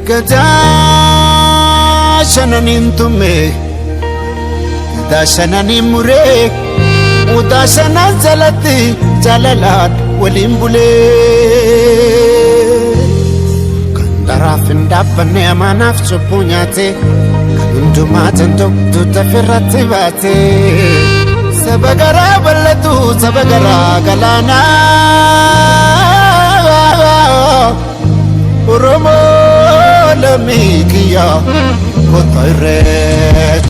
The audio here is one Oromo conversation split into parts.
Gadaa shananiin tume, gadaa shananiin muree, udaa shanan jalatti jaalalaan waliin bulee. Kan daraaf hin dhaabbanne amaanaaf cubbuu nyaate, kan hundumaa danda'u tuuta ofirratti baate. Saba garaa bal'atu, saba garaa galaanaa. Oromoo lammii kiyyaa kottaa irree.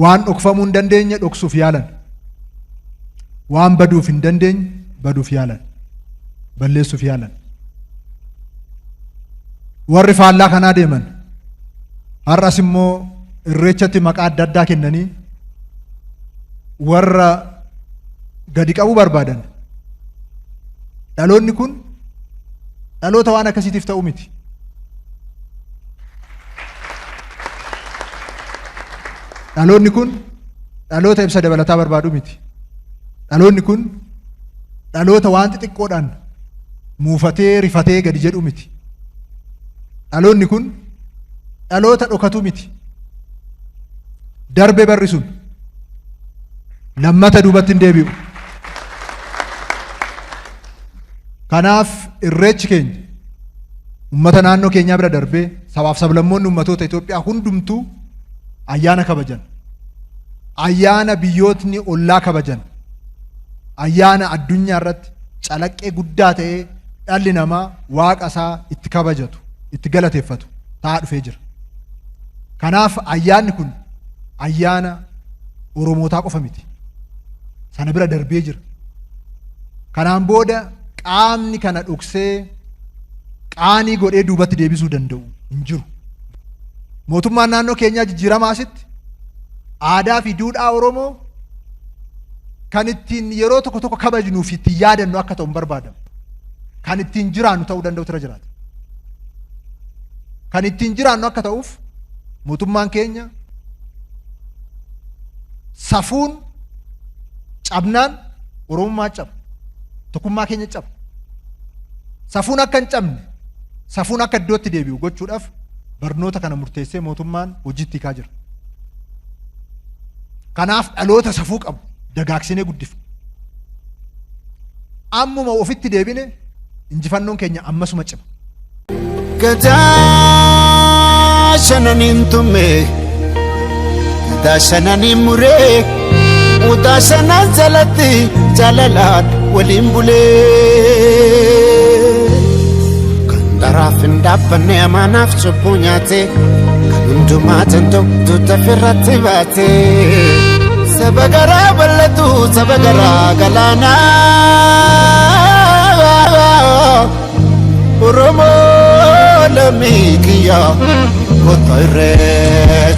Waan dhokfamuu hin dandeenye dhoksuuf yaalan. Waan baduuf hin dandeenye baduuf yaalan. Balleessuuf yaalan. Warri faallaa kanaa deeman har'as immoo irreechatti maqaa adda addaa kennanii warra gadi qabuu barbaadan. Dhaloonni kun dhaloota waan akkasiitiif ta'u miti. Dhaloonni kun dhaloota ibsa dabalataa barbaadu miti. Dhaloonni kun dhaloota waan xixiqqoodhaan muufatee rifatee gadi jedhu miti. Dhaloonni kun dhaloota dhokatu miti. Darbe barri sun lammata duubatti hin deebi'u. Kanaaf irreechi keenya ummata naannoo keenyaa bira darbee sabaaf sablammoonni ummatoota Itoophiyaa hundumtuu ayyaana kabajan. Ayyaana biyyootni ollaa kabajan. Ayyaana addunyaa irratti calaqqee guddaa ta'ee dhalli namaa waaqa isaa itti kabajatu, itti galateeffatu ta'aa dhufee jira. Kanaaf ayyaanni kun ayyaana Oromootaa qofa miti. Sana bira darbee jira. Kanaan booda qaamni kana dhoksee qaanii godhee duubatti deebisuu danda'u hin jiru. Mootummaan naannoo keenyaa jijjiiramaa asitti aadaa fi duudhaa Oromoo kan ittiin yeroo tokko tokko kabajnuu fi ittiin yaadannu akka ta'u hin barbaadamu. Kan ittiin jiraannu ta'uu danda'utu irra jiraata. Kan ittiin jiraannu akka ta'uuf mootummaan keenya safuun cabnaan Oromummaa caba. Tokkummaa keenya caba. Safuun akka hin cabne, safuun akka iddootti deebi'u gochuudhaaf barnoota kana murteessee mootummaan hojiitti hiikaa jira. Kanaaf dhaloota safuu qabu dagaagsinee guddifna. Ammuma ofitti deebine injifannoon keenya ammasuma cima. Gadaa shananiin tume, gadaa shananiin muree, udaa shanan jalatti jaalalaan waliin bulee. Kan daraaf hin dhaabbanne amaanaaf cubbuu nyaate, kan hundumaa danda'u tuuta ofirratti baate. Saba garaa bal'atu, saba garaa galaanaa. Oromoo lammii kiyyaa kottaa irree.